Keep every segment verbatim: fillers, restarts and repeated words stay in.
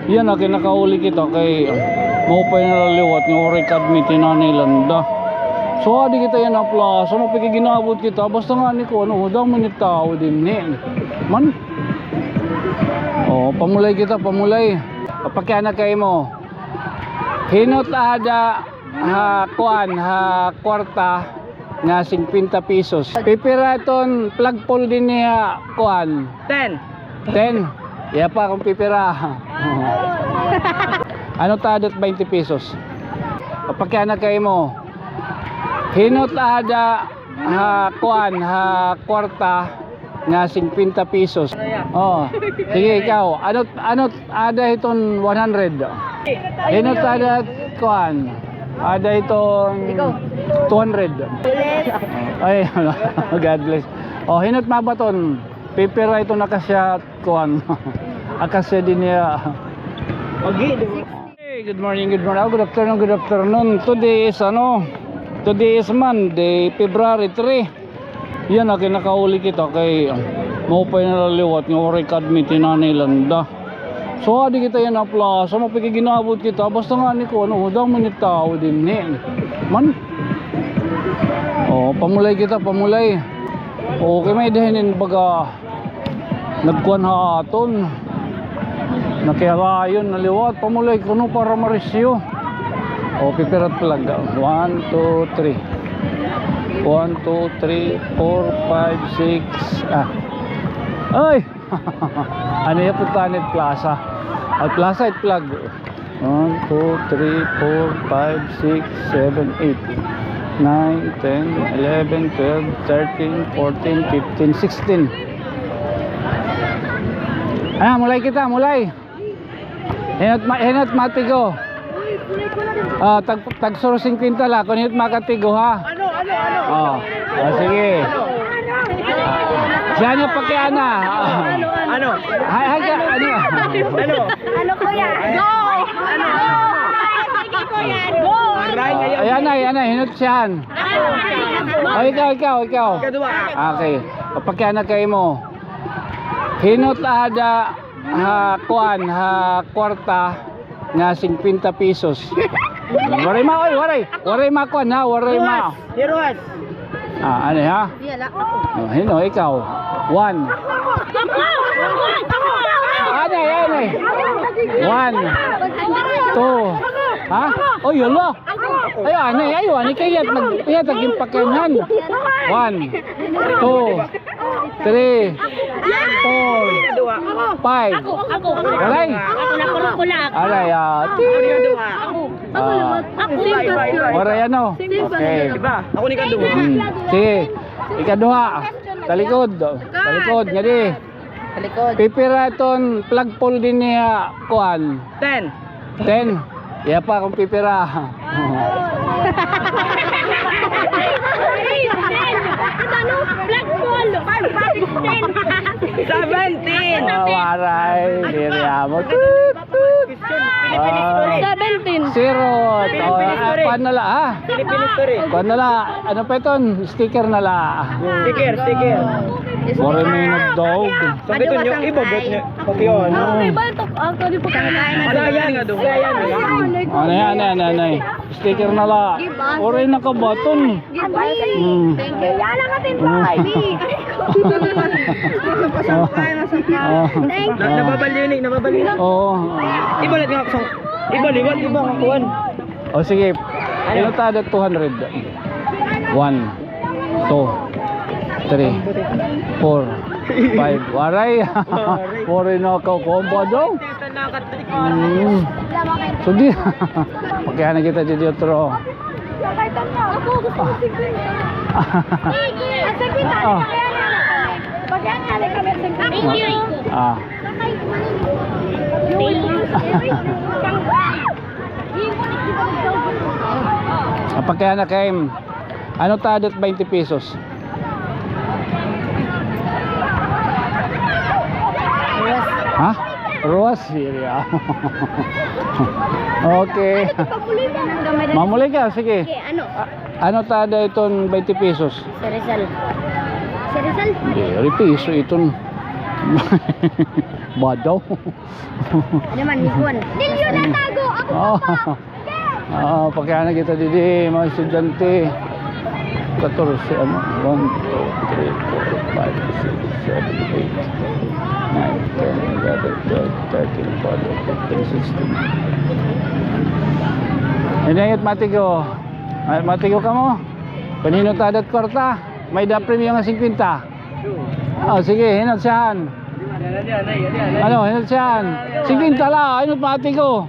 Yana, kay nakauli kita kay maupay na la liwat nga waray ka-admit hi Nanay Landa. So, adi kita yana plaza, maupay kay gin-abot kita. Basta ngani kuan, ano, damo it tawo dinhi man. O, pamulay kita, pamulay. Papakiana ko ha imo. Hin-o it ada ha kuan, ha kwarta nga singkwenta pesos? Pipira iton flagpole dinhi ha kuan? Ten. Ten? Iya pa kon pipira. Ano it ada it baynte pesos? Papakiana ko ha imo. Hin-o it ada ha kuan, ha kwarta nga singkwenta pesos? O. Sige, ikaw. Ano, ano ada hiton one hundred? Hin-o it ada kuan? Ada hiton two hundred. Ay, God bless. O, hin-o it mabaton? Pipira iton akasya kuan? Akasya dinhi ha. Hey, good morning, good morning. Oh, good afternoon, good afternoon. Today is, ano, today is Monday, February three. Yana, kay nakauli kita kay maupay na la liwat nga waray ka-admit hi Nanay Landa. So, adi kita yana plaza, maupay kay gin-abot kita. Basta ngani kuan, ano, damo it tawo dinhi man. O, pamulay kita, pamulay. Okay, may-ada hinin baga nagkuan ha aton. Nakihalayon na liwat, pamulay kuno para marisyo. O, pipira it flag? One, two, three. One, two, three, four, five, six. Ah. Ay! Ano iya puntahan it plaza? Ay, plaza it flag. One, two, three, four, five, six, seven, eight, nine, ten, eleven, twelve, thirteen, fourteen, fifteen, sixteen. Ano, mulay kita, mulay. Hin-o it ma-, hin-o it matigo? Ah, tag, tag singkwenta la, kon hin-o it makatigo, ha? Ano, ano, ano? O. O, sige. Siya niya pakiana. Ano? Hay, hay, ka, ano? Ano? Ano, kuya? Go! Ano? Sige, kuya. Go! Aray, ayaw. Ay, anay, anay, hin-o it siya? Ako. O, ikaw, ikaw, ikaw. Ikaduha. Okay. Papakiana ko ha imo. Hin-o it ada ha kuan, ha kwarta nga singkwenta pesos? Waray ma, oy, waray. Waray makuan, ha, waray ma. Ruwas. Ruwas. Ah, ano, ha? Iya la, ako. O, hin-o, ikaw. One. Anay, anay. One. Two. Ha? Oy, hala. Ay, anay, ayaw, anay, kay iyat, mag-, iyat, naging pakianhan. One, two, three, four, five. Ako, ako. Waray. Ako na, puro pula ako. Aray, ah. Ako, ako. Ah. Ako, ako. Waray, ano? Okay. Iba, ako ni kaduha. Hmm. Sige. Ikaduha. Talikod. Talikod, ngadi. Talikod. Pipira iton flagpole dinhi ha kuan? Ten. Ten? Iya pa kon pipira. Ano? Flagpole. Seventeen. Ah, waray. Diri amo. Ah, seventeen. Zero. Philippine history. Kuan na la, ha? Philippine history. Kuan na la. Ano pa iton? Sticker na la. Sticker, sticker. Waray may nagdaog. Sabi to niyo, ibabot niya. Pati ano? Ano ba ito? Ako, di pa kaya. Ano yan? Ano yan? Ano yan? Ano yan? Sticker na la. Waray nakabaton. Give us. Hmm. Thank you. Yala ka din, Roy. Ah. Thank you. Na-, nababaliw ni, nababaliw. Oo. Ibalat nga sa, ibaliwat, iba nga kuwan. O sige, ano ta ada two hundred? One, two, three, four, five. Waray. Waray na ka, kuwan ba daw? Hmm. So di, pakiana kita didi otro. Ako, gusto ko singkwenta. Ah. Ang singkwenta, ah. Pakiana kami. Pakiana kami, singkwenta. Ah. Pakiana kay, ano ta ada it baynte pesos? Ruwas. Ha? Ruwas, area. Okay. Mamulay ka, sige. Okay, ano? A-, ano ta ada iton baynte pesos? Si Rizal. Si Rizal. Diri peso iton. Badaw. Ano man, ni Juan? Dilyo na tago! Ako pa! Ah, pakiana kita didi, mga estudyante. Katorse, ano? One, two, three, four, five, six, seven, eight, nine, ten, eleven, twelve, thirteen, fourteen, fifteen, sixteen. Hinay it matigo. Ay, matigo kamo. Kon hin-o it ada hit kwarta, may-ada premyo nga singkwenta. Oh, sige, hin-o it siyahan? Ano, hin-o it siyahan? Singkwenta la, hin-o it matigo?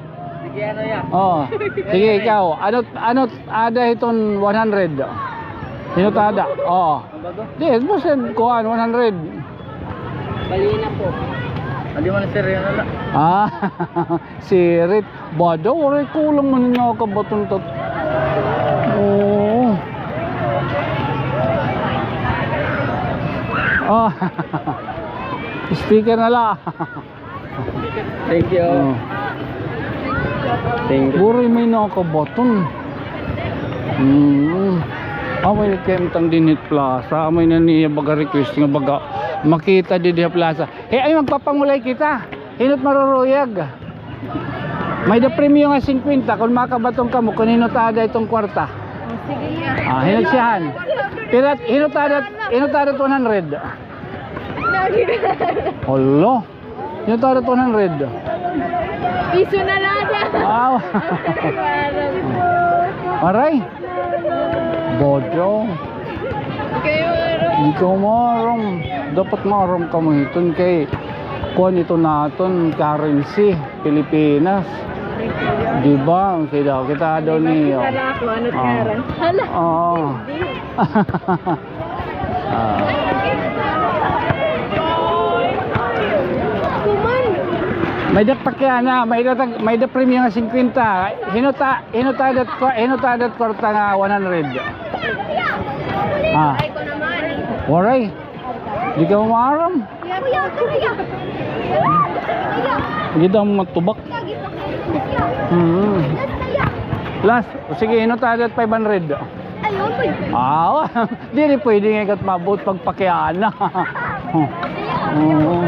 Oh, sige, ikaw. Ano, ano it ada hiton one hundred? Hin-o it ada? Oh. Di, basta kuan, one hundred. Bali na po. Hindi man, sir, yan na. Ah, sirit. Badaw, waray kulang man nga kabaton tat-, oo. Ah. Sticker na la. Thank you. Oh. Thank you. Waray man nga kabaton. Mm. Amay na kay tang dinhi it plaza. Amay na niya baga request nga baga makita didi ha plaza. Eh, ay, magpapangulay kita. Hin-o it maruruyag? May-ada premyo nga singkwenta kon makabaton kamo kon hin-o it ada hiton kwarta. Oh, sige na. Ah, hin-o it siyahan? Pira, hin-o it ada, hin-o it ada hit one hundred? Hala. Hin-o it ada hit one hundred? Piso na la. Wow. Aray. Bodo. Ikaw maaram. Dapat maaram kamo hiton kay kuan ito naton, currency, Pilipinas. Di ba? Kita daw niyo. Hala. Oo. Ah. May-ada pakiana, may-ada tag-, may-ada premyo nga singkwenta. Hin-o it a-, hin-o it ada hit kwa-, hin-o it ada hit kwarta nga one hundred? Ah. Waray. Di kamo maaram. Kita matubak. Hmm. Last. O sige, hin-o it ada hit five hundred? Ayun, pwede. Ah, diri pwede nga ikaw it maabot pagpakiana. Oo.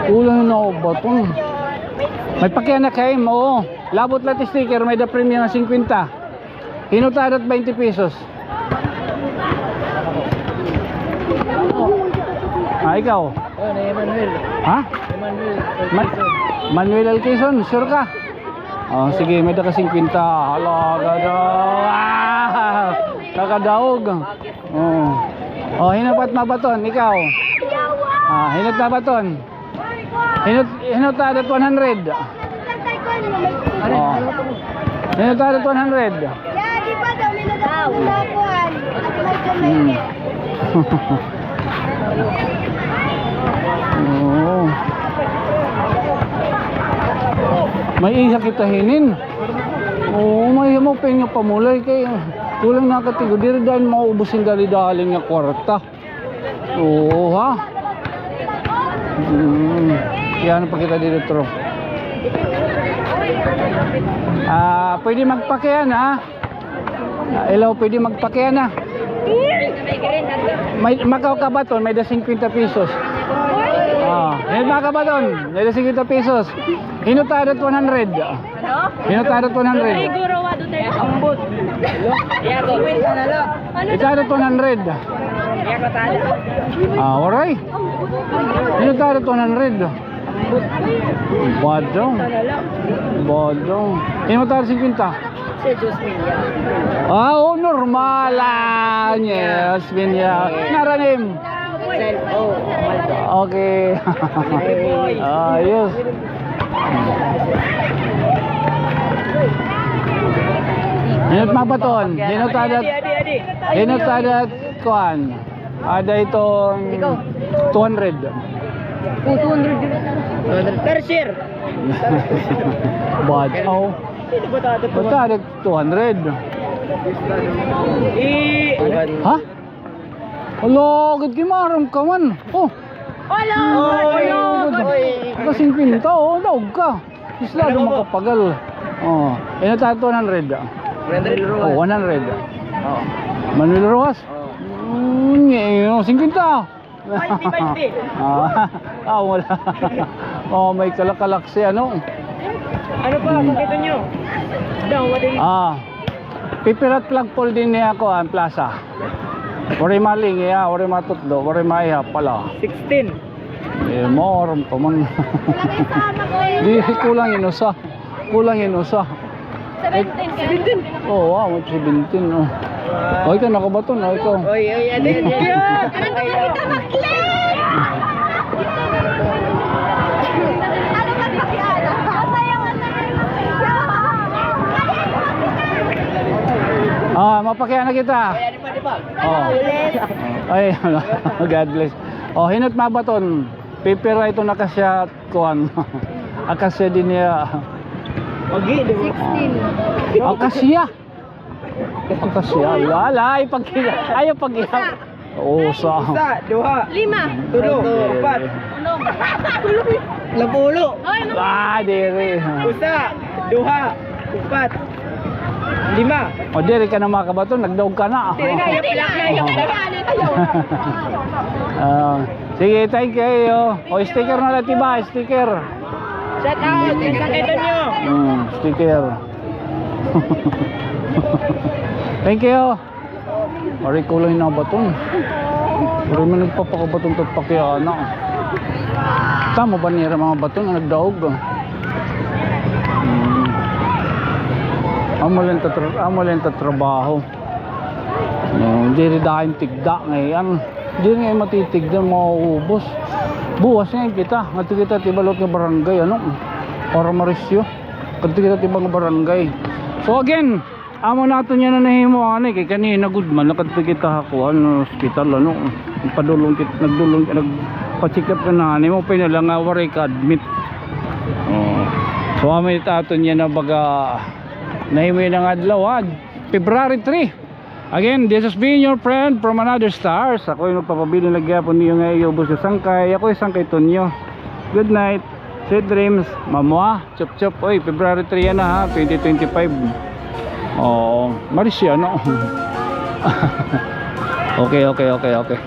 Kulang na ako baton. May pakiana kay mo. Labot la it sticker, may-ada premyo nga singkwenta. Hin-o it ada hit twenty pesos? Ah, ikaw? Oh, ni Manuel. Ha? Manuel. Ma-, Manuel Alquizon, sure ka? Oh, sige, may-ada ka singkwenta. Hala, gada. Ah! Nakadaog. Oh. Oh, hin-o pa it mabaton? Ikaw. Ah, hin-o it mabaton? Hin-o, hin-o it ada hit one hundred? Oh. Hin-o it ada hit one hundred? Hmm. Oo. May-ada kita hinin. Oo, may-ada mo pa nga pamulay kay kulang na katigo. Diri dayon maubos hin dali-dali nga kwarta. Oo, ha? Mm. Kay ano pa kita dito, tro? Ah, pwede magpakiana, ha? Ah, hello, pwede magpakiana. May, makaw ka baton, may-ada singkwenta pesos. Ah, may makabaton, may-ada singkwenta pesos. Hin-o it ada hit one hundred? Ano? Hin-o it ada hit one hundred? Rodrigo Roa Duterte. Ambot. Yago. Kwenta na la. It ada hit one hundred? Yago tala. Ah, waray. Hin-o it ada hit one hundred? Bado. Bado. Hin-o it ada hit singkwenta? Si Diyos Mia. Ah, oh, normal. Ah, yes, Minya. Ngaran im? Sel-, oh, Maldo. Okay. Ayos. Hin-o it mabaton? Hin-o it ada hit, hin-o it ada hit kuan? Ada iton two hundred. Oh, two hundred. Two hundred per share. Bad. Oh. Basta ada hit two hundred. Ha? Hala, agad kay maaram ka man. Oh. Hala! Hala! Ka singkwenta, oh, daog ka. Isla, daw makapagal. Oh, ina ta two hundred. One hundred. Oh, one hundred. Oh. Manuel Rojas? Oh. Mm, eh, oh, singkwenta. Ah, ah, wala. Oh, may kalakalak siya, no? Ano pa, makita niyo? Daw, wala. Ah. Pipira it flagpole dinhi ha kuan plaza? Waray malingi, ah, waray matutlo, waray maihap pala. Sixteen. Eh, moram ko man. Di, kulang in usa. Kulang in usa. Seventeen. Seventeen. Oh, wow, seventeen, oh. Oh, ikaw nakabaton, oh, ikaw. Oy, oy, ano yun? Ano ba kita mag-click? Ano ba pakialam? Masaya, masaya, masaya. Ah, mapakiana kita. Oh. Ay, God bless. Oh, hin-o it mabaton? Pipira iton akasya kuan. Akasya dinhi, ah. Sixteen. Akasya. Akasya. Wala, ay pag-, ayaw pag-ihap. Usa. Usa, duha. Lima. Tulo, upat. Labulo. Hoy, mga Ah, diri. Usa, duha, upat, lima. O, diri ka na makabaton, nagdaog ka na. Diri na, ayaw pala, ayaw pala. Ah, sige, thank you. O, sticker na lang, tiba, sticker. Shout out, sa kaitan niyo. Hmm, sticker. Thank you. Waray ko lang nabaton. Waray man nagpapakabaton tat pakiana. Tama ba nira mga baton nga nagdaog? Hmm. Amo lang ta tra-, amo lang ta trabaho. No, diri dayon tigda ngay-an. Diri ngay matitigda, maubos. Buwas ngay kita. Ngadto kita tibalot nga barangay, ano? Para marisyo. Kadto kita tiba nga barangay. So again, amo naton yana nahimo ani kay kanina gud man nakadto kita ha kuan, hospital, ano. Nagpadulong kit-, nagdulong, nagpa-check up ka na ani mo, pinala nga waray ka admit. Oh. So amo it aton yana baga nahimo yana nga adlaw, ha. February three. Again, this has been your friend from another stars. Ako it nagpapabilin la gihapon niyo nga iyo ubos nga sangkay. Ako it sangkay Tonyo. Good night. Sweet dreams. Mamwa. Chup chup. Oy, February three yana ha, twenty twenty-five. Oo, marisyo, no? Okay, okay, okay, okay.